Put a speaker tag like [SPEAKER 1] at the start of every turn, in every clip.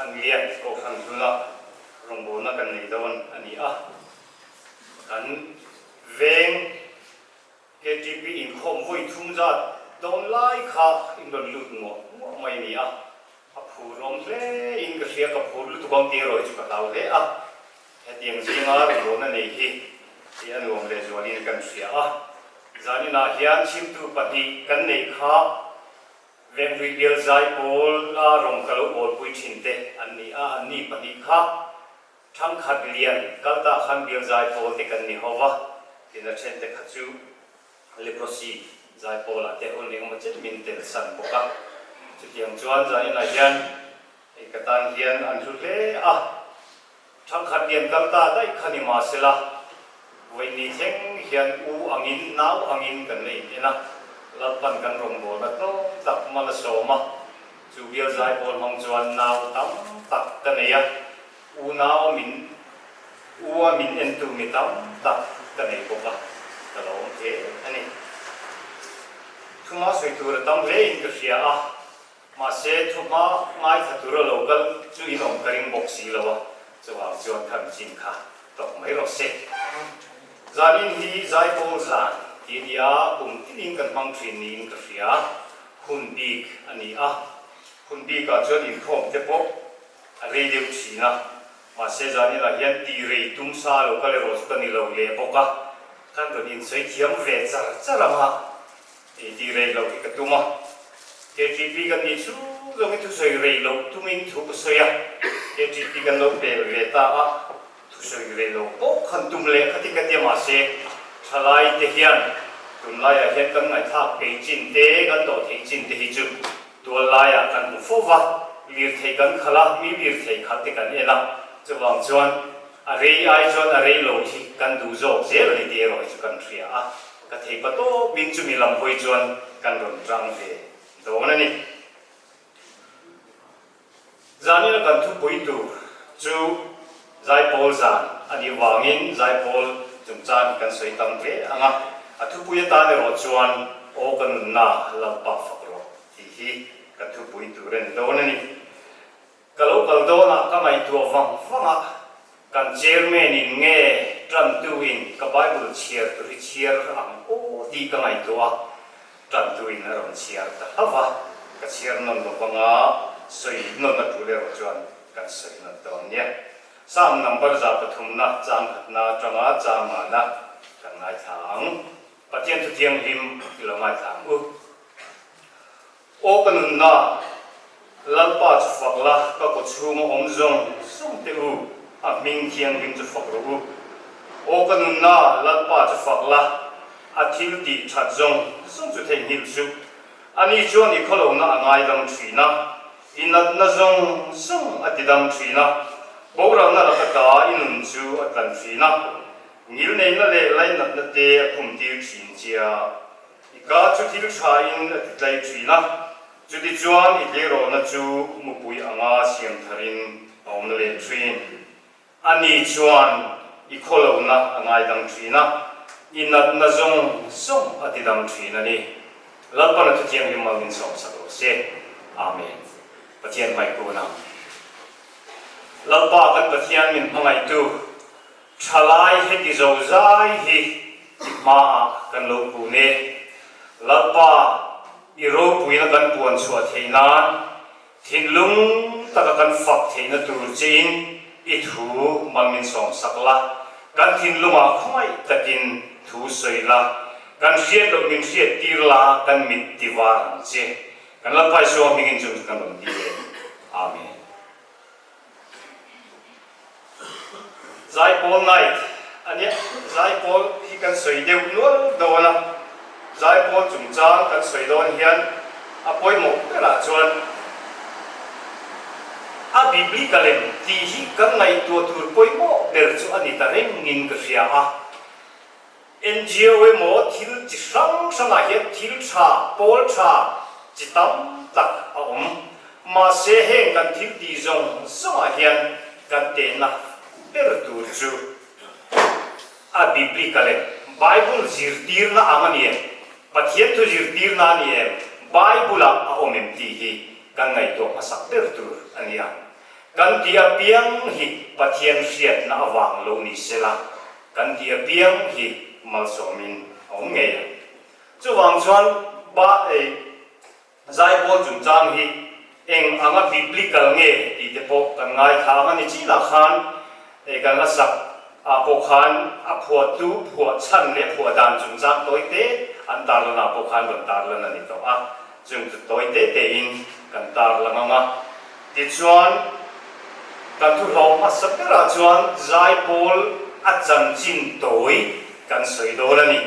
[SPEAKER 1] Thanglian Kohhran hluna rawngbawlna kan nei dawn a ni a. Kan veng KTP inkhawm vawi thum zat dawn lai kha in rawn lut muah muah mai a ni a. A phur awm hle in ka hria, ka phur lutuk ang tih erawh hi chu ka hlau hle a. Hetiang zinga rawngbawlna nei hi tih a nuam lehzualin kan hria a. Zaninah hian chhimtu pahnih kan neih kha Venghlui bial zai pawla rawng ka lo bawlpui thin te an ni a, an ni pahnih kha thangkhat lian kal tah khan bial zai pawl te kan ni ho va, tin a then te kha chu leprosy zai pawlah te hun engemaw chen min tel san bawk a. Chutiang chuan zaninah hian hei ka tan hian an hlu hle a. Thangkhat lian kal ta daih kha ni mahsela, vawiin thleng hian u angin, nau angin kan la in en a, Lalpan kan rawngbawlna tlawm tak mal a sawm a, chu bial zaipawl hmang chuan nau tam tak ka nei a, u nau a min, u a min entu mi tam tak ka nei bawk a, ka lawm hle a ni. Thuma sawi tur a tam hle in ka hria a. Mahse, thuhma ngaithla tura lo kal chu in awm ka ring bawk si lo a, chuvang chuan kha michin kha tawk mai rawh se. Zanin hi Zaipawl zan tih a ni a, kum tinin kan hmang thin niin ka hria. Hun bik a ni a, hun bikah chuan inkhawm te pawh a rei deuh thin a, mahse zaninah hian tih rei tum sa lo kal erawh chu ka ni lo leh bawk a, kan rawn insawi thiam ve char char ang a. Tih tih rei loh hi ka tum a, KTP kan nih chhung zawng hi thusawi rei loh tumin thu ka sawi a, KTP kan lo pel ve ta a, thusawi rei loh pawh khan tum leh kha ti ka tia mahse thalai te hian tunlaiah hian kan ngaihthlak peih chin te kan dawh theih chin te hi chu tual laiah kan hmu fo va, lirthei kan khalh a, mi lirthei khalh te kan en a, chuvang chuan a rei ai chuan a rei lo hi kan duh zawk zel a ni tih erawh hi chu kan hria a. Ka thei pa tawp in chumi lam hawi chuan kan rawn tang ve dawn a ni. Zanina kan thupui tur chu Zaipawl zan a nih vangin Zaipawl chungchang hi kan sawi tam hle ang a, a thupui atan erawh chuan Aw ka nunna Lalpa fak rawh tih hi kan thupui tur a ni dawn a ni. Ka lo kal dawnah ka ngaihtuah vang vang a, kan chairman in nge tantu in ka Bible chhiar tur hi chhiar ang aw tih ka ngaihtuah a, tantu in a rawn chhiar ta hlauh a, ka chhiar nawn lo vang a, sawi nawn a tul erawh chuan kan sawi nawn dawn nia. Psalm number 300 chang khatna atanga chang ngana kan ngaithla ang. Pathian Thuthianghlim i lo ngaithla ang u. Aw ka nunna, Lalpa chu fak la, ka kaw chhunga awm zawng zawng teh u, a hming thianghlim chu fak rawh u. Aw ka nunna, Lalpa chu fak la, a thil tih that zawng zawng chu theihnghilh suh. Ani chuan i khawlohna a ngaidam thin a, i natna zawng zawng a tidam thin a, boralna laka ta i nun chu a tlan thin a, ngilneihna leh lainatna te a khumtir thin chia. I ka chu thil tha in a ti tlai thin a, chutichuan i tleirawhna chu mupui anga siam thar in a awm leh thin. A ni chuan i khawlohna a ngaidam thin a, i natna zawng zawng a ti dam thin a ni. Lalpan a thuthianghlim mal min sawmsak rawh se. Amen. Pathian hmaikun ang. Lalpa kan Pathian min hmangaihtu. Thalai heti zo zai hi i hmaah kan lo kun e. Lalpa, i ropuina kan puan chhuah theih nan, thinlung taka kan fak theihna tur chein i thu mal min sawmsak la, kan thinlungah khawngaih takin thu sawi la, kan hriat loh min hriat tir la, kan mit ti var ang che. Kan Lalpa Isua hmingin chung chu kan rawn ti e. Amen. Zaipawl night a nia, zaipawl hi kan sawi deuh nual dawn a, zaipawl chungchang kan sawi dawn hian a pawimawh berah chuan a biblical em tih hi kan ngaihtuah tur pawimawh ber chu a ni ta rengin ka hria a. NGO emaw thil chi hrang hrangah hian thil tha, pawl tha chi tam tak a awm. Mahse heng kan thil tih zawng zawngah hian kan tehna ber tur chu a biblical em? Bible zirtirna ang a ni em? Pathian thu zirtirna a ni em? Bible-ah a awm em tih hi kan ngaihtuah hmasak ber tur a ni ang. Kan tih apiang hi Pathian hriatna avang lo ni sela, kan tih apiang hi malsawmin a awm ngei ang. Chuvang chuan ba ei Zaipawl chungchang hi eng anga biblical nge tih te pawh kan ngaithla ang a ni chinah khan kan la sak ah pawh khan a phuahtu phuah chhan leh phuah dan chungchang tawi te an tarlan ah pawh khan rawn tarlan a ni tawh a, chung chu tawi te te in kan tarlang ang a. Tichuan kan thuhlawh hmasa berah chuan Zaipawl a chanchin tawi kan sawi dawn a ni.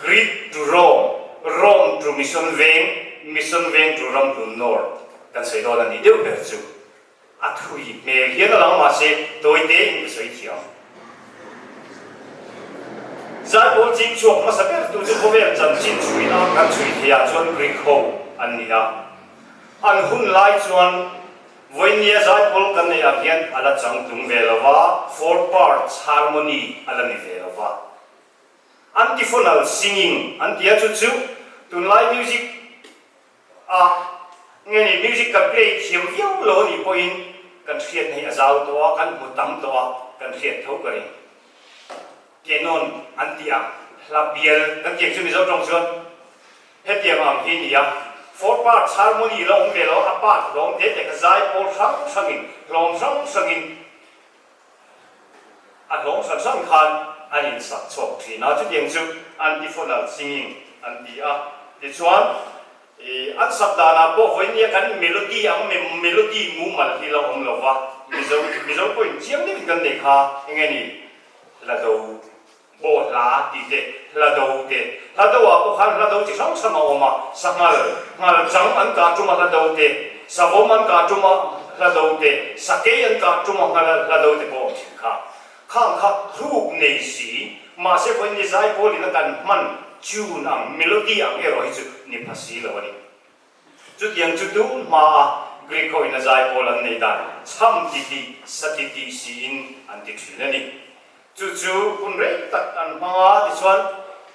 [SPEAKER 1] Greek to Rome, Rome to Mission Veng, Mission Veng to Ramhlun North kan sawi dawn a nih deuh ber chu a thui hmel hian a lang mahse tawi te in ka sawi thiam. Zaipawl ching chhuak hmasa ber tu chu khawvel chanchin chhuina kan chhui thei ah chuan Greek ho an ni a. An hun lai chuan vawinia zaipawl kan neih ah hian a la changtlung ve lo va, four parts harmony a la ni ve lo va. Antiphonal singing an ti a, chu chu tunlai music ah nge ni music kan play thiam viau lo a nih pawhin kan hriatna hi a zau tawh a, kan hmu tam tawh a, kan hriat tho ka ring. Canon an tih ang hla bial kan tih ang chu Mizo tawng chuan hetiang ang hi ni a, four parts harmony la awm ve lo a, a part hlawm te te kha zai pawl hrang hrangin hlawm hrang hrangin A hlawm hran hran khan an insak chhawk thin a, chutiang chu antiphonal singing an ti a. Tichuan, ih, an sak danah pawh vawinia kan melody ang melody mumal hi la awm lo va, Mizo, Mizo pawhin chiang deuhin kan nei kha, enge ni, hla do. Aw hla tih te, hla do te, hla do ah pawh khan hla do chi hrang hrang a awm a, sanghal, nghal chang an kah tum a hla do te, savawm an kah tum a hla do te, sakei an kah tum a hla do te pawh a awm thin kha. Khang kha hluk nei si, mahse vawiin ni zaipawl in a kan hman tune ang, melody ang erawh hi chu ni pha si lo a ni. Chutiang chu tun hmaa Greek ho in a zaipawl an nei dan chham ti tih, sa ti tih siin an ti thin a ni. Chu chu hun rei tak an hmang a, tichuan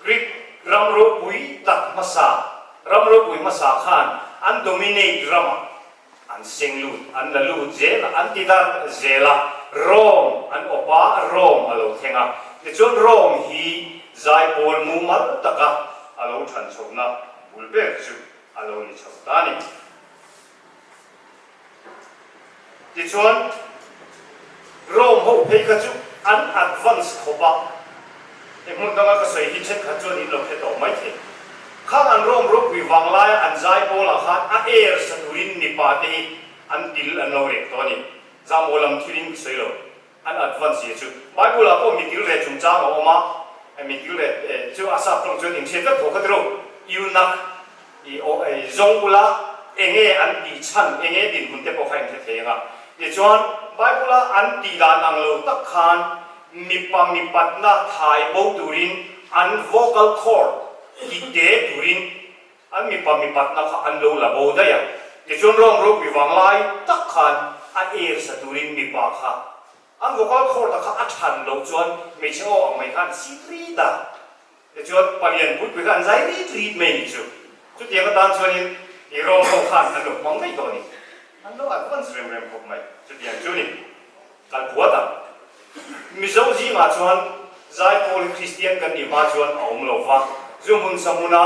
[SPEAKER 1] Greek ram ropui tak hmasa, ram ropui hmasa khan an dominate ramah an seng lut, an la lut zel a, an ti darh zel a, Rome an awp a, Rome a lo thleng a. Tichuan Rome hi zaipawl mumal taka a lo than chhohna bul ber chu a lo ni chho ta a ni. Tichuan, Rome ho phei kha chu an advance khawp a, he hmun danga ka sawi hi thenkhat chuan in lo hre tawh mai thei. Khang an Rome ropui vang laia an zai pawlah khan a air sa turin mipa te hi an til an lo rek tawh a ni. Zahmawh lam thilin ka sawi lo. An advance zia chu Bible ah pawh mi tilreh chungchang a awm a, mi tilreh chu a sap tawng chuan inhriat vek tho kha tiro, eunuch i zawng ula enge an tih chhan enge dinhmun te pawh kha inhre thei ang a. Tichuan Bible a an tih dan ang lo tak khan mipa mipatna thai bo turin an vocal cord ti te turin An mipa mipatna kha an lo la bo daih a, tichuan Rome ropui vang lai tak khan a er sa turin mipa kha an vocal cord-a kha a than loh chuan hmeichhe aw ang mai kha an sit rit a, tichuan palian pui pui kha an zai rit rit mai ni chu. Chutiang atan chuanin i Rome ho khan an lo hmang daih tawh a ni. An lo advance rem rem khawp mai. Chutiang chu ni. Kan phuat ang. Mizo zingah chuan Zaipawl hi Kristian kan nih hma chuan a awm lo va. Zu hmun sa hmuna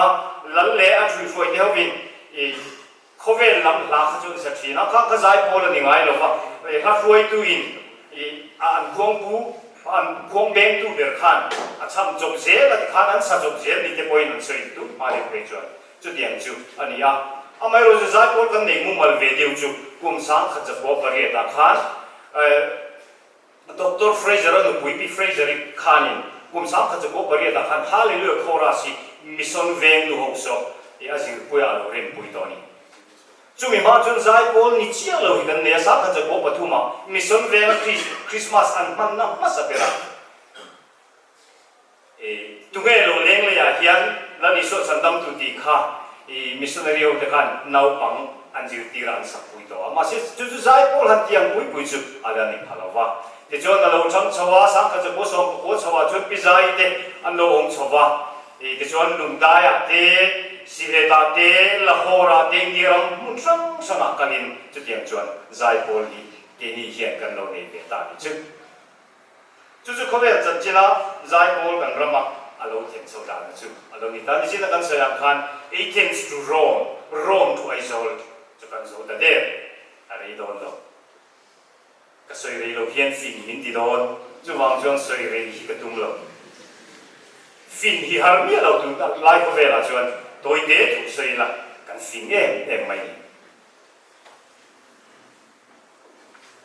[SPEAKER 1] lal leh a ṭhuihruai te hovin i khawvel lam hla kha chu an sa ṭhin a, kha kha Zaipawl a ni ngai lo va. Hla hruaituin i an khuangpu, an khuangbengtu ber khan a chham chawp zel a tikhan an sa chawp zel ni te pawhin an sawi tun hma deuh phei chuan chutiang chu a ni a. Amaherawhchu Zaipawl kan nei mumal ve deuh chu kum 1908 ah khan Doctor Fraser-a nupui Pi Fraser-i khanin kum 1908 ah khan Hallelujah Chorus hi Mission Veng nu ho saw i a zirpuiah a lo rempui tawh a ni. Chumi hma chuan Zaipawl ni chiah lo hi kan nei a, 1903 ah Mission Venga Christmas an hmanna hmasa ber a. Tunge lo leng leiah hian Lal Isua chhandamtu tih kha i missionary ho te khan naupang an zirtir a an sak pui tawh a. Mahse chu chu zai pawl han tiang pui pui chu a la ni pha lo va. Tichuan a lo chang chho a, sangkhat zakua sawm pakua chho ah chuan pi zai te an lo awm chho va. Tichuan Lungdaiah te, Sylhet-ah te, Lahore-ah te India ram hmun hrang hrangah kalin chutiang chuan zai pawl hi. Keini hian kan lo nei ve ta ni chu. Chu chu khawvel chanchina zaipawl kan rama a lo thlen chho dahna chu a lo ni ta. Nichina kan sawi ang khan Athens to Rome, Rome to Aizawl chu kan zo ta der a rei dawn lo. Ka sawi rei lo hian fin min ti dawn, chuvang chuan sawi rei hi ka tum lo. Fin hi har miah lo tun lai khawvelah chuan tawite thu sawi ila kan fin em em mai ni.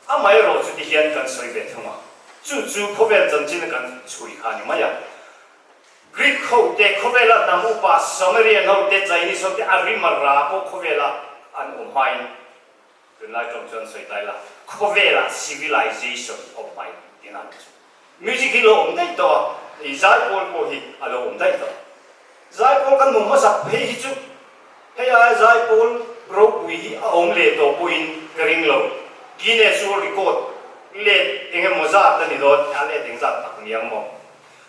[SPEAKER 1] Amaherawh chu tihian kan sawi ve thung a, chu chu khawvel chanchin kan chhui kha a ni mai a. Greek ho te, khawvela hnam upa Sumerian ho te, Chinese ho te, a rim a ra pawh khawvela an awm hmain tunlai tawng chuan sawi ta ila, khawvela civilization awm hmain tina ni chu. Music hi lo awm daih tawh a, i zaipawl pawh hi a lo awm daih tawh. Zaipawl kan hmu hmasak phei hi chu hei aia zaipawl ropui hi a awm leh tawh pawhin ka ring lo. Guinness World Record let eng emaw zat a ni dawn, a let eng zat tak ni ang maw?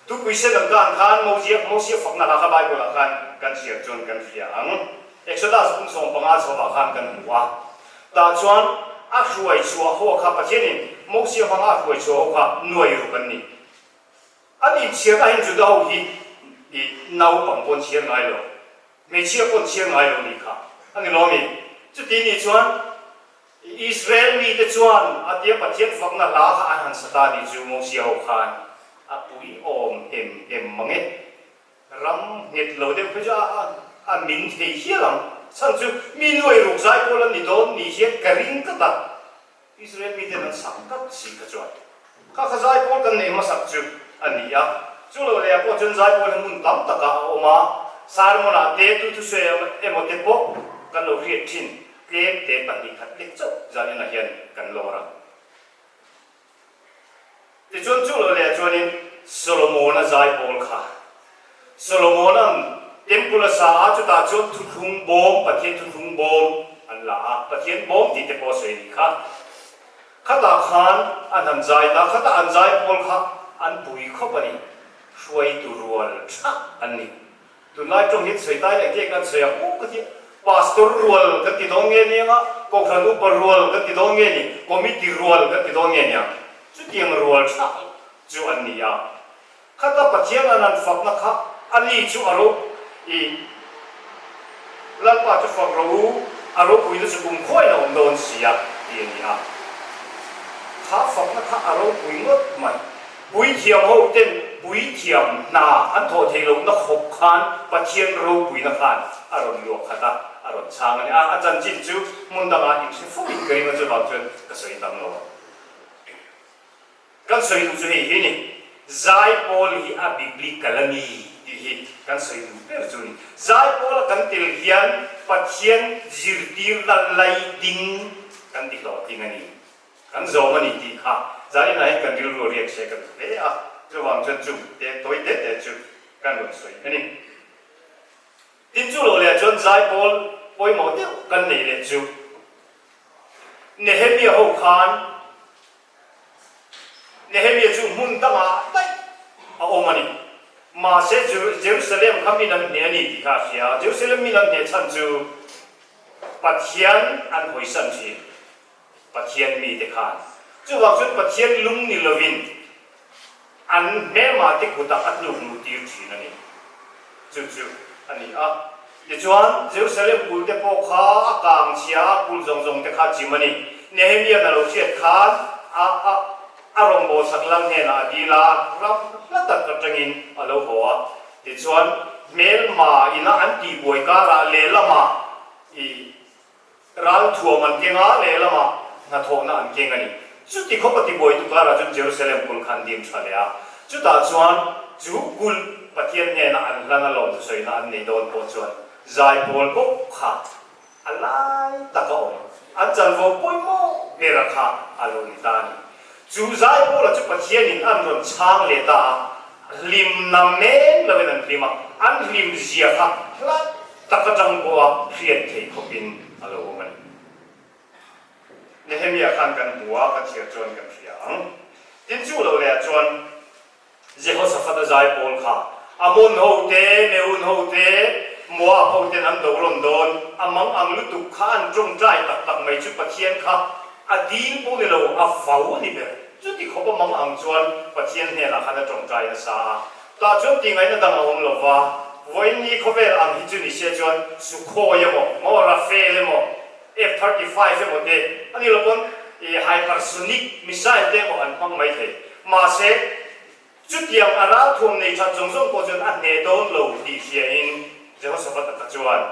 [SPEAKER 1] Tupui sen an kan khan Mosia Mosia fakna hla kha Bible ah khan kan chhiar chuan kan hria ang. Exodus kum 15 chhovah khan kan hmu a. Tah chuan a hruai chhuah ho kha Pathianin Mosia hmanga a hruai chhuah ho kha nuai ruk an ni. An inchhiar ahin Juda ho hi i naupang pawn chhiar ngai lo, hmeichhia pawn chhiar ngai lo nih kha a ni lawm i. Chuti nih chuan Israel mite chuan a tia Pathian fakna hla kha an han sa ta nih chu Mosia ho khan a pui awm hem hem mang e. Ram nghet lo deuh phei chu a a min thei hial ang. Chhan chu mi nuai ruk zai pawl an ni dawn ni hian ka ring tlat a. Israel miten an sak tlat si kha chuan kha kha zai pawl kan neih hmasak chu a ni a. Chu lo leh ah pawh chuan zai pawl hi hmun tam takah a awm a, sermon ah te tu thusawi emaw te pawh kan lo hriat thin tlem te 2 khat lek chauh zaninah hian kan lawr a. Tichuan chu lo leh chuanin Solomona zaipawl kha Solomona'n Temple a sa a, chutah chuan thuthlung bawm, Pathian thuthlung bawm an la a, Pathian bawm tih te pawh a sawi a nih kha. Khatah khan an han zai ta, khatah an zaipawl kha an pui khawp a ni, hruaitu rual tha an ni. Tunlai tawng hian sawi tai leh cake an sawi ang u ka ti a, Pastor rual kan ti dawn nge nia, Kohhran upa rual kan ti dawn nge ni, Committee rual kan ti dawn nge nia, chutiang rual tha chu an ni a. Khata Pathian an han fakna kha a ni chu a ro i Lalpa chu fak ro u, a ropuina chu kum khuain a awm dawn si a ti a ni a. Kha fakna kha a ropui ngawt mai. Puithiam ho ten puithiam hna an thawh theih lohna khawp khan Pathian ropuina khan a rawn luah khat a, a rawn chhang a ni a. A chanchin chu hmun dangah inhre fo in ka ring a, chuvang chuan ka sawi tam lo ang. Kan sawi duh chu hei hi ni, Zaipawl hi a biblical a ni tih hi kan sawi duh ber chu a ni. Zaipawl a kan tel hian Pathian zirtirna lai ding kan ti hlawhtling a ni. Kan zawm a ni tih kha zaninah hian kan rilru a riak se ka duh hle a, chuvang chuan chung te tawi te te chu kan rawn sawi a ni. Tin chu lo leh chuan zaipawl pawimawh deuh kan nei leh chu Nehemia ho khan Nehemia chu hmun dangah daih a awm a ni. Mahse Jerusalem kha min an hneh a ni tih kha a hria a, Jerusalem min an hneh chhan chu Pathian an hawisan thin. Pathian mite khan. Chuvang chuan Pathian lung ni lovin an hmelmah te kutah a tluk luh tir thin a ni. Chu chu a ni a. Tichuan, Jerusalem kulh te pawh kha a kang chhia a, kulh zawng zawng te kha a chim a ni. Nehemia'n a lo hriat khan a a a rawngbawlsak lal hnenah a dil a, ram hla tak atangin a lo haw a. Tichuan, hmelma ina an tihbuai karah lehlamah i Ral thuam an keng a, lehlamah hnathawhna an keng a ni. Chuti khawp a tibuaitu karah chuan Jerusalem kulh kha an dim tha leh a. Chutah chuan chu kulh Pathian hnena an hlan a lawmthusawina an nei dawn pawh chuan zaipawl bawk kha a lai tak a awm. An chanvo pawimawh bera kha a lo ni ta a ni. Chu zaipawla chu Pathianin an rawn chhang leh ta a, hlimna men loin an hlim a, an hlim zia kha hla tak atang pawha hriat theih khawpin a lo awm a ni. Nehemia khan kan hmu a, kan chhiar chuan kan hria ang. Tin chu lo leh ah chuan Jehoshaphat-a zaipawl kha Ammon ho te, Meun ho te, Moab ho ten an do rawn dawn, a mang ang lutuk kha an tawngtai tak tak mai chu Pathian kha. A dil pawh ni lo, a vau a ni ber. Chuti khawp a mang ang chuan Pathian hnenah khan a tawngtai nasa a. Tah chuan tingaihna dang a awm lo va, vawiin ni khawvel ang hi chu ni se chuan Sukhoi emaw, maw Rafale emaw, F-35 emaw te a ni lo pawn hypersonic missile te emaw an hmang mai thei. Mahse, chutiang a ralthuam nei that zawng zawng pawh chuan a hneh dawn lo tih hriain Jehoshaphat-a kha chuan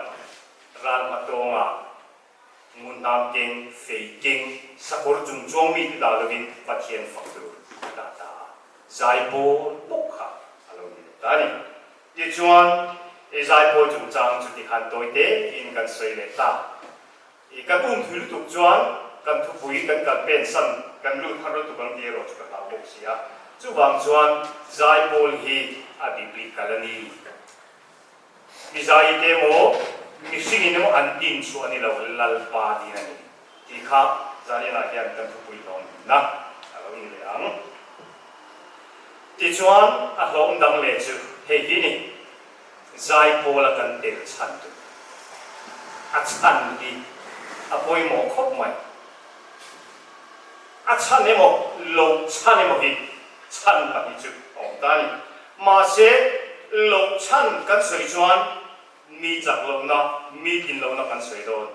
[SPEAKER 1] ral hmatawngah Ngunhnam keng, fei keng, sakawr chung chuang mi te dah lovin Pathian fak tur a dah ta a, zaipawl bawk kha a lo ni leh ta a ni. Tichuan, i zaipawl chungchang chu tikhan tawi te in kan sawi leh ta. I kan um thui lutuk chuan kan thupui kan kal pen san kan lut har lutuk ang tih erawh chu ka hlau bawk si a. Chuvang chuan zaipawl hi a biblical a ni. Mizaite emaw, mihringin emaw an din chu a ni lo, Lalpa din a ni tih kha Zanianah hian kan thupui hlawm na a lo ni leh ang. Tichuan, a hlawm dang leh chu hei hi ni, Zai pawla kan tel chhan tur a chhan hi a pawimawh khawp mai. A chhan emaw, loh chhan emaw hi chhan pahnih chu a awm ta a ni. Mahse, loh chhan kan sawi chuan mi chak lohna, mi tlin lohna kan sawi dawn.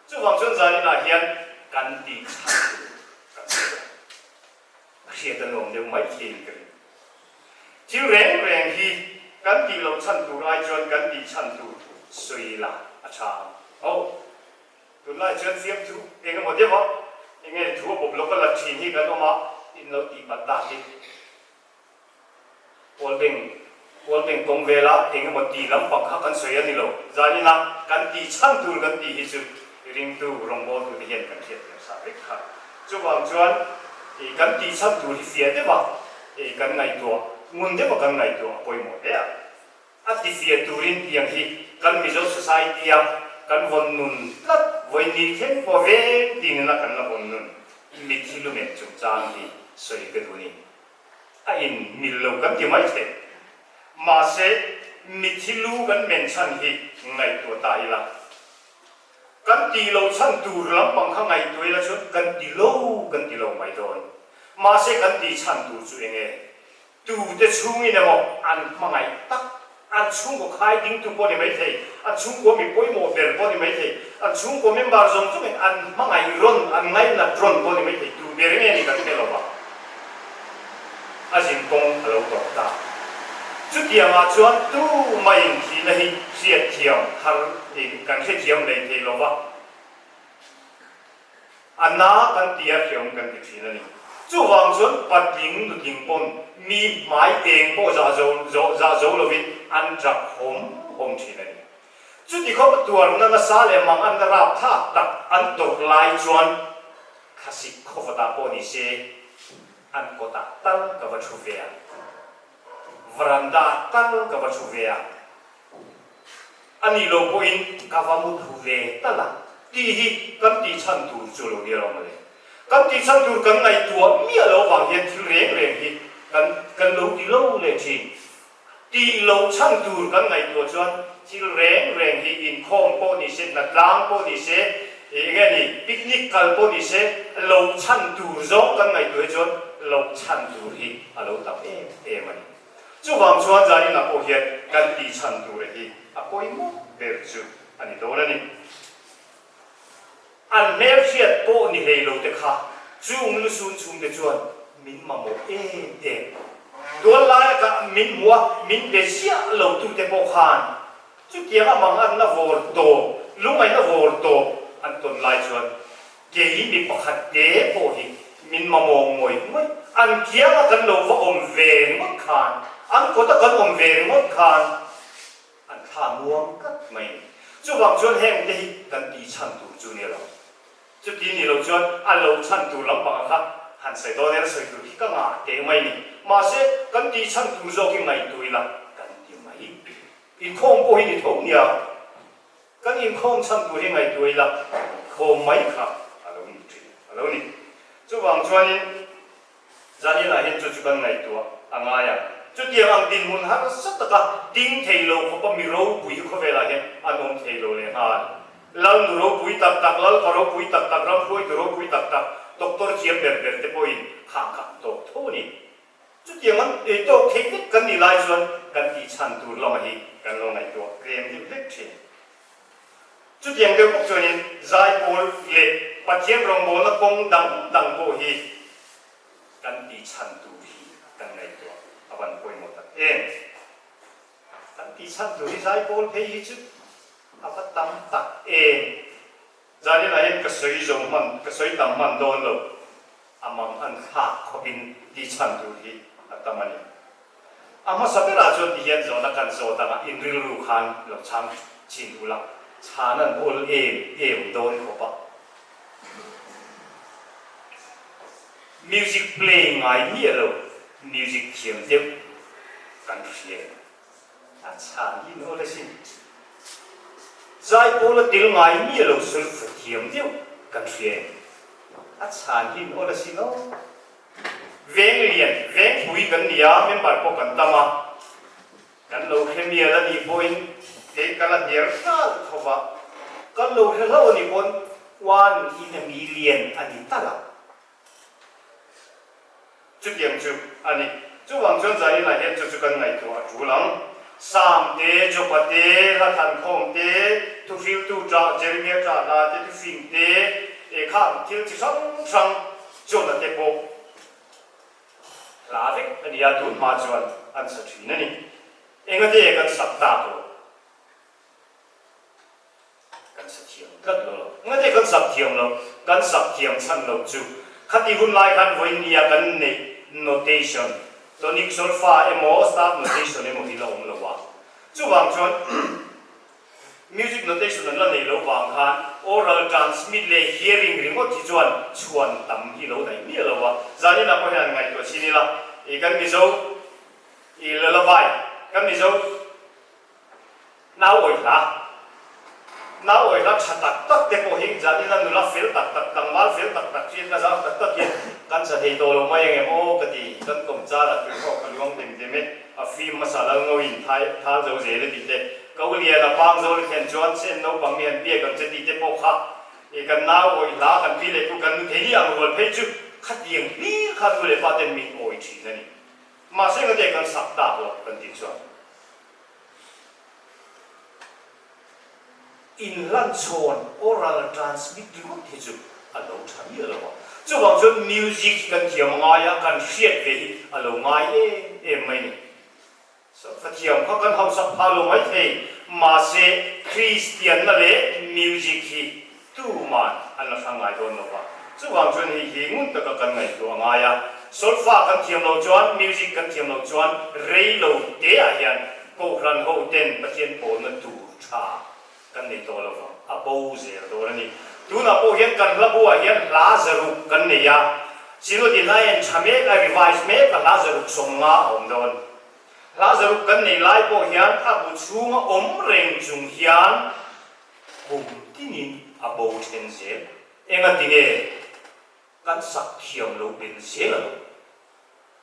[SPEAKER 1] Chuvang chuan zaninah hian kan tih chhan tur kan sawi a, a hriat a nuam deuh mai thei in ka ring. Thil reng reng hi kan tih loh chhan tur ai chuan kan tih chhan tur sawi la a tha ang. Aw. Tunlai chuan fiamthu eng emaw deuh a, eng nge thu a bawp lawk a la thin hi kan awm a, in lo tih palh tak hi. Kawlbeng, Kawlbeng kawng vela eng emaw ti lampang kha kan sawi a ni lo. Zanin a kan tih chhan tur kan tih hi chu ringtu rawngbawltu te hian kan hriat thiam sa vek kha. Chuvang chuan kan tih chhan tur hi fiah deuh a, kan ngaihtuah, ngun deuh a kan ngaihtuah a pawimawh hle a. A tifiah turin tiang hi kan Mizo Society a kan vawn nun tlat vawi ni thleng pawh veng tin ina kan la vawn nun mitthi lumen chungchang hi sawi ka duh ni. A in mil lo kan ti mai thei. Mahse mitthi lu kan men chhan hi ngaihtuah ta ila. Kan tih loh chhan tur lampang kha ngaihtuah ila chuan kan ti lo kan ti lo mai dawn. Mahse kan tih chhan tur chu enge? Tute chhungin emaw an hmangaih tak, an chhungkaw khai dingtu pawh ni maithei, an chhungkaw mi pawimawh ber pawh ni maithei, an chhungkaw member zawng zawngin an hmangaih rawn, an ngainat rawn pawh ni maithei, tu ber nge ni kan hre lo va, a zin kawng a lo tawp ta. Chutiangah chuan tu maiin thihna hi hriatthiam har kan hrethiam lei thei lo va. A na kan ti a hreawm kan ti thin a ni. Chuvang chuan patling nutling pawn mi hmai eng pawh zah zo zah zo lovin an tap hawm hawm thin a ni. Chuti khawp tuarna nasa leh mang an rap thlak tak an tawrh lai chuan thlasik khawvatah pawh ni se an kawtah tal ka va thu ve a, veranda tal ka va thu ve a. A nih loh pawhin ka va mu thu ve tal a, tih hi kan tih chhan tur chu lo nia lo mawle. Kan tih chhan tur kan ngaihtuah miah loh avang hian thil reng reng hi kan kan lo ti lo leh thin. Tih loh chhan tur kan ngaihtuah chuan thil reng reng hi inkhawm pawh ni se, hnatlang pawh ni se, eng nge ni, picnic kal pawh ni se, loh chhan tur zawng kan ngaihtuah hi chuan loh chhan tur hi a lo tam em em a ni. Chuvang chuan zaninah pawh hian kan tih chhan tura hi a pawimawh ber chu a ni dawn a ni. An hmelhriat pawh ni hlei lo te kha chung lusun chhungte chuan min mamawh em em. Tual laia ka min hmuh a, min be ziah lo tute pawh khan chutiang a manganna vawr tawp, lungaihna vawr tawp an tawn lai chuan Kei mi pakhat te pawh hi min mamawh ngawih ngawih, an kianga kan lo va awm ve ringawt khan, an kawta kan awm ve ringawt khan an thla muang tlat mai ni. Chuvang chuan heng te hi kan tih chhan tur chu ni lo. Chuti ni lo chuan a lo chhan tur lampanga kha han sawi dawn ela sawi tur khi ka ngah teh mai ni. Mahse kan tih chhan tur zawk hi ngaihtuah ila kan ti mai. Inkhawm pawh hi ni tho nia. Kan inkhawm chhan tur hi ngaihtuah ila, khawm mai kha a lo ni thin a lo ni. Chuvang chuanin Zaninah hian chu chu kan ngaihtuah a ngai a. Chutiang ang dinhmun harsa taka ding thei lo khawpa mi ropui hi khawvelah hian an awm thei lo leh nghal. Lal nu ropui tak tak, lal pa ropui tak tak, ram hruaitu ropui tak tak, doctor thiam ber ber te pawhin khang kha an tawk tho a ni. Chutiang an ei tawk thei vek kan nih lai chuan kan tih chhan tur lama hi kan lo ngaihtuah tlem deuh hlek thin. Chutiang deuh bawk chuanin zaipawl leh Pathian rawngbawlna kawng dang dang pawh hi kan tih chhan tur hi kan ngaihtuah a van pawimawh tak em. Kan tih chhan tur hi zaipawl phei hi chu a va tam tak em. Zaninah hian ka sawi zo hman, ka sawi tam hman dawn lo. A mang an thlak khawpin tih chhan tur hi a tam a ni. A hmasa berah chuan ti hian zawhna kan zawt anga in rilru khan lo chhang chin ula, chhan an awl em em dawn khawp a. Music play ngai miah lo, music thiam deuh kan hria em? A chhan hi nawl asin. Zai pawl a tel ngai miah lo sulfu thiam deuh kan hria em? A chhan hi nawl asin aw. Veng lian, veng pui kan ni a, member pawh kan tam a. Kan lo hre mial a nih pawhin kei ka la hnial nghal tho va. Kan lo hre hlauh a nih pawn one in a million a ni tal a. Chutiang chu a ni. Chuvang chuan Zaninah hian chu chu kan ngaihtuah a tul ang. Sam te, Jopa te, hla thlankhawm te, thuhriltu ṭah, Jeremia ṭah hla te, thufing te, eh khang thil chi hrang hrang Jona te pawh hla vek a ni a, tun hma chuan an sa ṭhin a ni. Engate kan sak tak lo? Kan sa thiam tlat lo lo. Engati kan sak thiam lo? Kan sak thiam chhan lo chu khati hun lai khan vawinia kan neih notation, tonic solfa emaw staff notation emaw hi la awm lo a. Chuvang chuan music notation an la neih loh vang khan oral transmit leh hearing ringawt hi chuan chhuan tam hi lo daih miah lo a. Zaninah pawh hian ngaihtuah chin ila i kan Mizo i lullaby, kan Mizo Nau awi hla, Nau awi hla tha tak tak te pawh hi Janina nula fel tak tak, tlangval fel tak tak hriat ka zau tak tak hian kan sa thei tawh lo mai engem aw ka ti. Kan kawm char a tuihawk a luang dem dem e, a fim hmasa lal ngoin thai thal zo zel e tih te, ka u lian a pang zo thlen chuan sen naupang mi han biak ang che tih te pawh kha i kan nau awi hla kan pi leh pu kan nu thei ni ang rual phei chu khatiang hlir kha nu leh pa ten min awi thin a ni. Mahse engate kan sak tak loh kan tih chuan. Inhlanchhawn, oral transmit, ringawt hi chu a lo tha miah lo a. Chuvang chuan music hi kan thiam a ngai a, kan hriat ve hi a lo ngai em em mai ni. Solfa thiam kha kan hausak phah lo mai thei, mahse Kristianna leh music hi Tuman an la hrang ngai dawn lo va, chuvang chuan hei hi ngun taka kan ngaihtuah a ngai a. Solfa kan thiam loh chuan, music kan thiam loh chuan rei lo te ah hian Kohhran ho ten Pathian pawlna tur tha kan nei tawh lo vang, a bo zel dawn a ni. Tunah pawh hian kan hla buah hian hla zaruk kan nei a, Synod in a en tha mek, a revise mek a, hla zaruk 50 a awm dawn. Hla zaruk kan nei lai pawh hian a bu chhunga awm reng chung hian Kum tinin a bo then zel. Engati nge kan sak thiam lo bel zel a lo?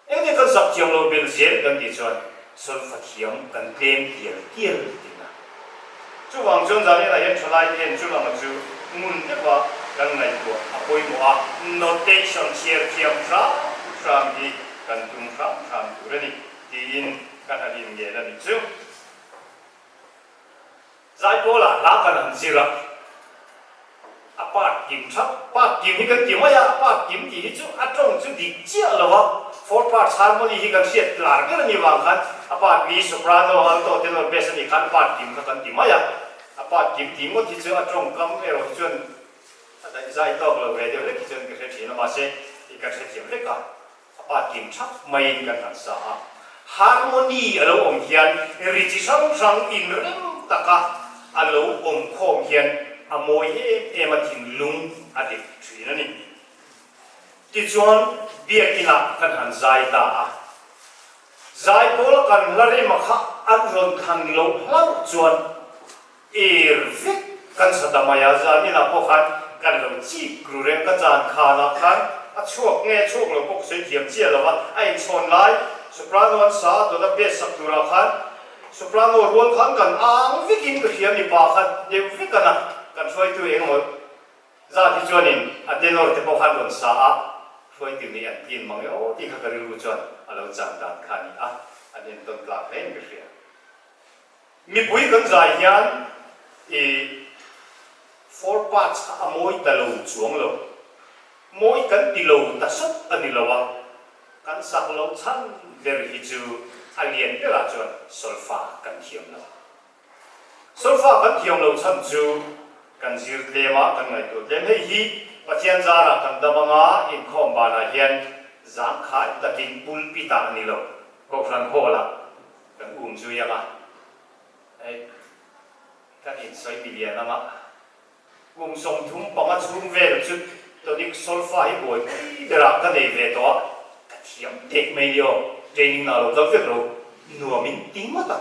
[SPEAKER 1] Engati kan sak thiam lo bel zel kan tih chuan solfa thiam kan tlem tial tial tihna. Chuvang chuan Zaniana hian thalai te hian chu lama chu ngun deuha kan ngaihtuah a pawimawh a, notation chhiar thiam hram hram hi kan tum hram hram tur a ni tiin ka han inngen a nih chu. Zaipawlah hla kan han zir a, a part kim thap, part kim hi kan ti mai a, a part kim tih hi chu a tawng chu dik chiah lo a, four parts harmony hi kan hriat lar ber a nih vang khan a part mi soprano, alto, tenor, bass a nih khan part kim kha kan ti mai a, a part kim tih ngawt hi chu a tawngkam erawh hi chuan a daih zai tawk lo ve deuh hlek hi chuan ka hre thin a, mahse i ka hrethiam hlek a. A pa kim thap maiin kan han sa a, harmony a lo awm hian ri chi hrang hrang inrem taka a lo awm khawm hian a mawi em em a thinlung a dek thin a ni. Tichuan biakinah kan han zai ta a, zai pawla kan hla rema kha an rawn thlan loh hlauh chuan Er vek kan sa ta mai a, zaninah pawh khan kan lo chik ru reng ka chan khanah khan a chhuak nge a chhuak lo pawh ka sawi thiam chiah lo va, a inchhawn lai soprano an sa a dawt a bass sak turah khan soprano rual khan kan ang vekin ka hria mipa kha deuh vek a na. Kan hruaitu engemaw zat hi chuanin a tenor te pawh khan rawn sa a, hruaitu nih an tlin mang e aw tih kha ka rilru chuan a lo chan dan kha a ni a, an entawn tlak hle in ka hria. Mipui kan zai hian i four parts kha a mawi ta lo chuang lo, mawi kan ti lo ta sawt a ni lo a, kan sak lo chhan ber hi chu a lian berah chuan solfa kan thiam lo. Solfa kan thiam lo chhan chu kan zir tlem a, kan ngaihtuah tlem. Hei hi Pathian zarah kan dam anga inkhawm banah hian zangkhai takin pulpit ah a ni lo, Kohhran hall ah kan um zui anga, hei kan insawi milian anga Kum 35 chhung vel chu tonic solfa hi buaipui berah ka nei ve tawh a, ka thiam teh mai ni aw, training nah lo kal vek lo, nuam in ti ngawt a.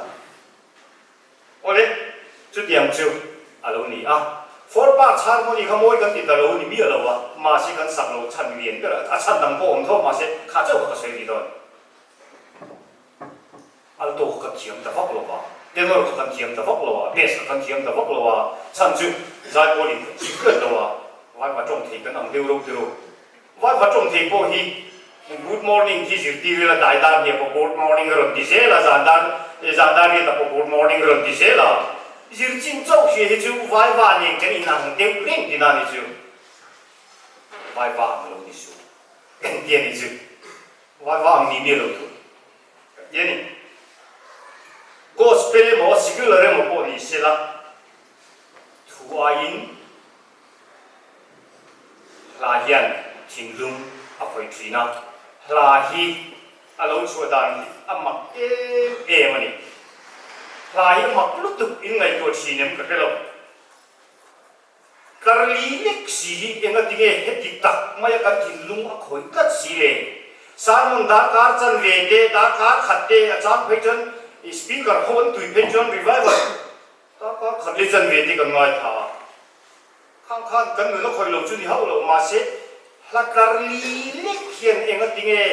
[SPEAKER 1] Awle, chutiang chu a lo ni a, four parts harmony kha mawi kan ti ta lo ni miah lo a, mahse kan sak lo chhan lian ber a, a chhan dang pawh awm tho mahse kha chauh kha ka sawi rih dawn. Alto kha kan thiam ta vak lo a, tenor kha kan thiam ta vak lo a, bass kha kan thiam ta vak lo a, chhan chu zaipawl in kan zir tlat lo a, vaiva tawng thei kan ang deuh reuh tiro. Vaiva tawng thei pawh hi good morning khi zirtir ila dai dar hniah pawh good morning a rawn ti zel a, zan dar zan dar riat ah pawh good morning a rawn ti zel a, zir chin chauh hria hi chu vaiva nen kan inang deuh reng tina ni chu vaiva ang lo ni suh engtia ni chu vaiva ang ni miah lo tur. Ka ti a ni. Gospel emaw secular emaw pawh ni sela, thu aiin hla hian thinlung a khawih thin a, hla hi a lo chhuah dan hi a mak em em a ni. Hla hi a mak lutuk in ngaihtuah thin em ka hre lo. Karli lek si hi enga tinge heti tak maia kan thinlung a khawih tlat si le? Sermon darkar chanve te, darkar khat te a chang phei chuan speaker ho an tui phei chuan revival darkar khat leh chanve te kan ngaithla a. Khang khan kan nun a khawih lo chu ni hauh lo mahse hla karli lek hian enga tinge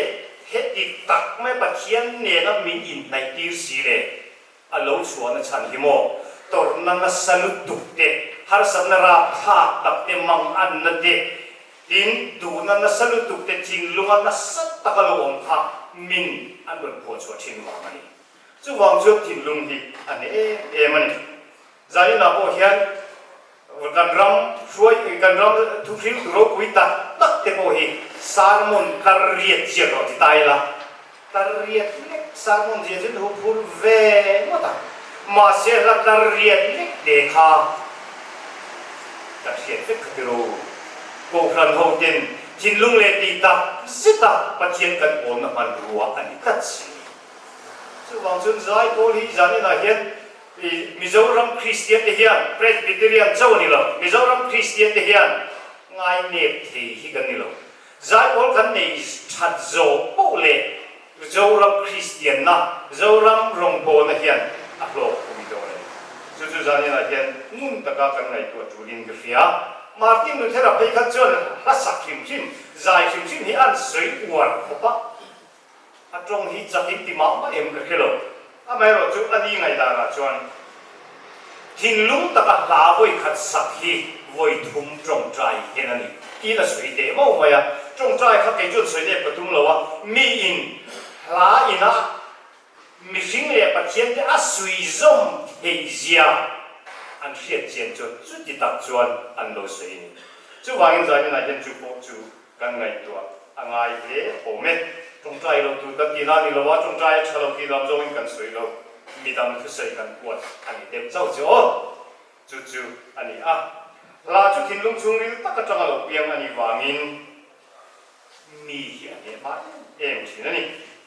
[SPEAKER 1] heti tak maia Pathian nena min inhnaih tir si le? A lo chhuahna chhan hi maw? Tawrhna nasa lutuk te, harsatna rapthlak tak te, manganna te, tin duhna nasa lutuk te thinlunga nasa taka lo awm kha min an rawn phuah chhuah thin vang a ni. Chuvang chuan thinlung hi a hne em em a ni. Zaninah pawh hian kan ram hruai, kan ram thuhriltu ropui tak tak te pawh hi sermon kar riat ziak rawh ti ta ila, kar riat lek sermon zia chu an huphur ve ngawt a, mahse hla kar riat lek te kha kan hriat vek kha tiro. Kohhran ho ten thinlung leh tih tak zeta Pathian kan pawlna hmanrua a ni tlat si. Chuvang chuan Zaipawl hi zaninah hian Mizoram Kristian te hian Presbyterian chauh a ni lo, Mizoram Kristian te hian ngainep thei hi kan ni lo. Zaipawl kan nei that zawh poh leh Zoram Kristianna, Zoram rawngbawlna hian a hlawk pui dawn a ni. Chu chu zaninah hian ngun taka kan ngaihtuah tulin ka hria. Martin Luthera phei kha chuan hla sak hrim hrim, zai hrim hrim hi an sawi uar khawp a. A tawng hi chak in ti mah mah em ka hre lo. Amaherawh chu a ni ngaihdanah chuan thinlung taka hla vawi khat sak hi vawi thum tawngtai hen a ni tiin a sawi teh mauh mai a. Tawngtai kha kei chuan sawi nep ka tum lo a, miin hla inah mihring leh Pathian te a sawi zawm theih zia an hriat chian chuan chuti tak chuan an lo sawi a ni. Chuvangin zaninah hian chu pawh chu Kan ngaihtuah a ngai hle awm e. Tawngtai lo tur kan tihna a ni lo a, tawngtai a tha lo tih lam zawngin kan sawi lo. Midang thusawi kan huat a ni deuh chauh chu aw. Chu chu a ni a. Hla chu thinlung chhungril tak atanga lo piang a nih vangin mi hi a hneh hma em em thin a ni.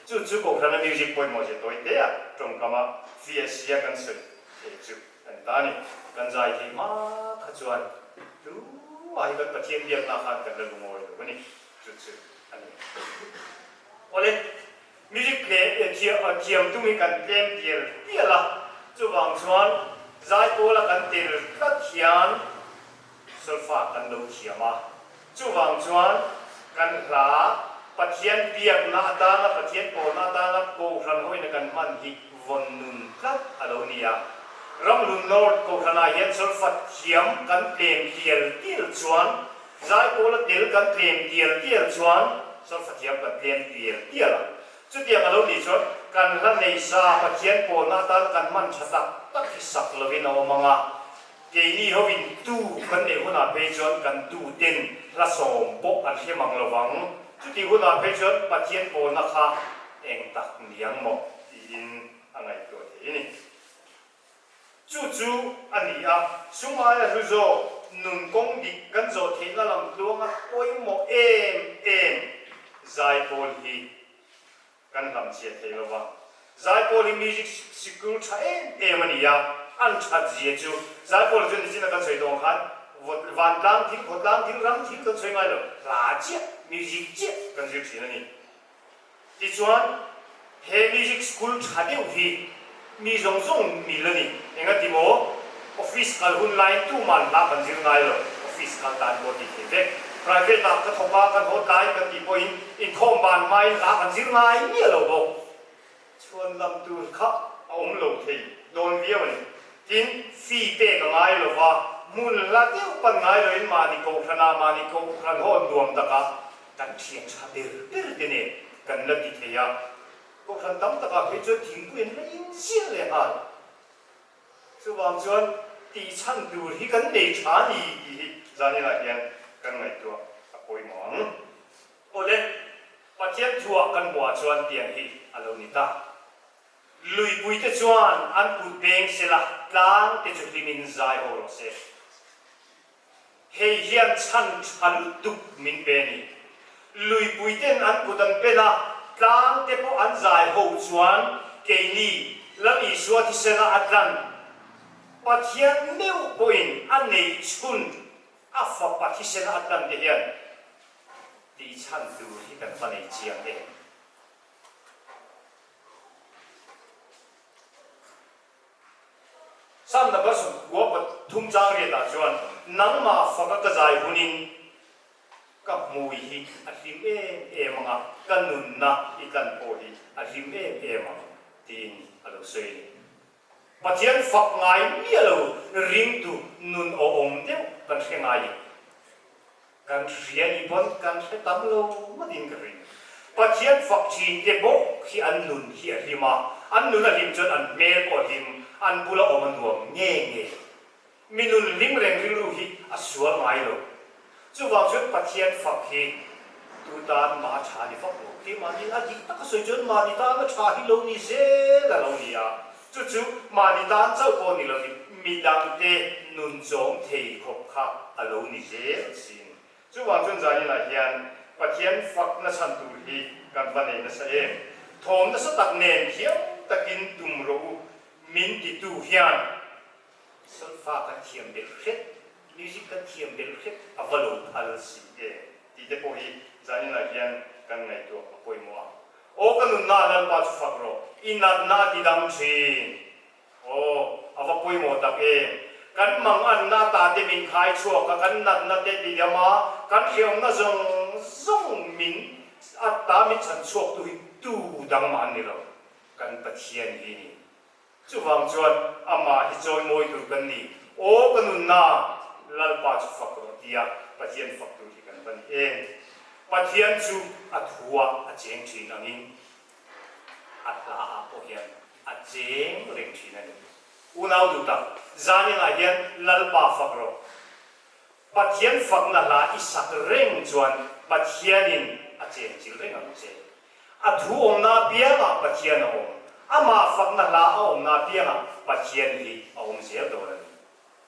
[SPEAKER 1] Chu chu Kohhrana music pawimawh zia tawi te a tawngkama fiah sia kan sawi thei chu. Kan ta a ni. Kan zai thei hma kha chuan tumah hi kan Pathian biakna khan kan la lungawi lo a ni. Chu chu a ni. Awle, music hle thiam tum hi kan tlem tial tial a, chuvang chuan zaipawla kan tel tlat hian Solfa kan lo thiam a, chuvang chuan kan hla Pathian biakna atana, Pathian pawlna atana Kohhran hoina kan hman hi vawn nun tlat a lo ni a. Ramhlun North Kohhranah hian solfa thiam kan tlem tial tial chuan, Zaipawla tel kan tlem tial tial chuan solfa thiam kan tlem tial tial a. Chutiang a lo nih chuan kan hla nei sa Pathian pawlna atana kan hman tha tak tak hi sak lovin a awm ang a, keini hovin tu kan neih hunah phei chuan kan tu ten hla sawm pawh an hre mang lo vang. Chutih hunah phei chuan Pathian pawlna kha eng tak niang maw tiin a ngaihtuah thei a ni. Chu chu a ni a, sum aia hlu zawk nun kawng dik kan zawh theihna lam tluanga pawimawh em em Zaipawl hi kan hlamchhiah thei lo va. Zaipawl hi music sikul tha em em a ni a, an that zia chu Zaipawl chu nichina kan sawi tawh ang khan vantlang thil, khawtlang thil, ram thil kan sawi ngai lo, hla chiah, music chiah kan zir thin a ni. Tichuan, he music school tha deuh hi mi zawng zawng mil a ni. Engati maw? Office kal hun laiin tuman hla kan zir ngai lo. Office kal tan pawh tih theih vek. Private ah ka thawk a, kan haw tlai kan tih pawhin inkhawm ban hmain hla kan zir ngai miah lo bawk. Chhuan lam tur kha a awm lo thei dawn viau a ni. Tin, fee pek a ngai lo va, hmun hla deuh pan ngai loin mahni kohhranah mahni kohhran hawn nuam takah kan thian tha ber ber te nen kan la ti thei a. Kohhran tam takah phei chuan thingpui an la inziah leh nghal. Chuvang chuan tih chhan tur hi kan nei tha a ni tih hi zaninah hian kan ngaihtuah a pawimawh ang. Awle, Pathian thuah kan hmuhah chuan tiang hi a lo ni ta. Luipuite chuan an kut beng sela tlang te chu hlimin zai ho rawh se. Hei hian chhan tha lutuk min pe a ni. Luipuiten an kut an pen a, tlang te pawh an zai ho chuan keini Lal Isua thisena a tlan Pathian meuh pawhin a neih chhun a fapa thisena a tlan te hian tih chhan tur hi kan va nei chiang em. Psalm number 93 chang riatah chuan, Nangmah faka ka zai hunin ka hmui hi a hlim em em ang a, ka nunna i tlan pawh hi a hlim em em ang, tiin a lo sawi a ni. Pathian fak ngai miah lo ringtu nun awhawm deuh kan hre ngai i. Kan hria ni pawn kan hre tam lo ngawtin ka ring. Pathian fak thin te bawk hi an nun hi a hlim a, an nun a hlim chuan an hmel pawh a hlim, an bula awm a nuam nge nge. Mi nun hlim reng rilru hi a sual ngai lo. Chuvang chuan Pathian fak hi tu tan mah a tha ni vak lo. Keimahni a dik taka sawi chuan mahni tan a tha hi lo ni zel a lo ni a. Chu chu mahni tan chauh pawh ni lovin midangte nun chawm thei khawp kha a lo ni zel sin. Chuvang chuan zaninah hian Pathian fak nachhan tur hi kan va nei nasa em? Thawm nasa tak nen thiam takin tum rawh u min titu hian solfa kan thiam belh hret, music kan thiam belh hret a va lo phal si em tih te pawh hi zaninah hian kan ngaihtuah a pawimawh a. Aw ka nunna Lalpa chu fak rawh, i natna a ti dam thin. Aw, a va pawimawh tak em. Kan manganna ata te min khai chhuak a, kan natna te ti dam a, kan hreawmna zawng zawng min ata min chhan chhuak tu hi tu dang mah an ni lo, kan Pathian hi ni. Chuvang chuan amah hi chawimawi tur kan ni. Aw ka nunna, Lalpa chu fak rawh tia Pathian fak tur hi kan va ni em? Pathian chu a thua a cheng thin angin a hla ah pawh hian a cheng reng thin a ni. Unau duh tak, zaninah hian Lalpa fak rawh. Pathian fakna hla i sak reng chuan Pathianin a chenchilh reng ang che. A thu awmna apiangah Pathian a awm. Amah fakna hla a awmna apiangah Pathian hi a awm zel dawn a ni.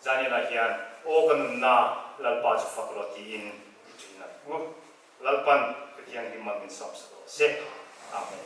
[SPEAKER 1] Zaninah hian aw ka nunna Lalpa chu fak rawh tiin i ṭin ang u. Lalpan Pathian hi man min sawm sak rawh se. Amen.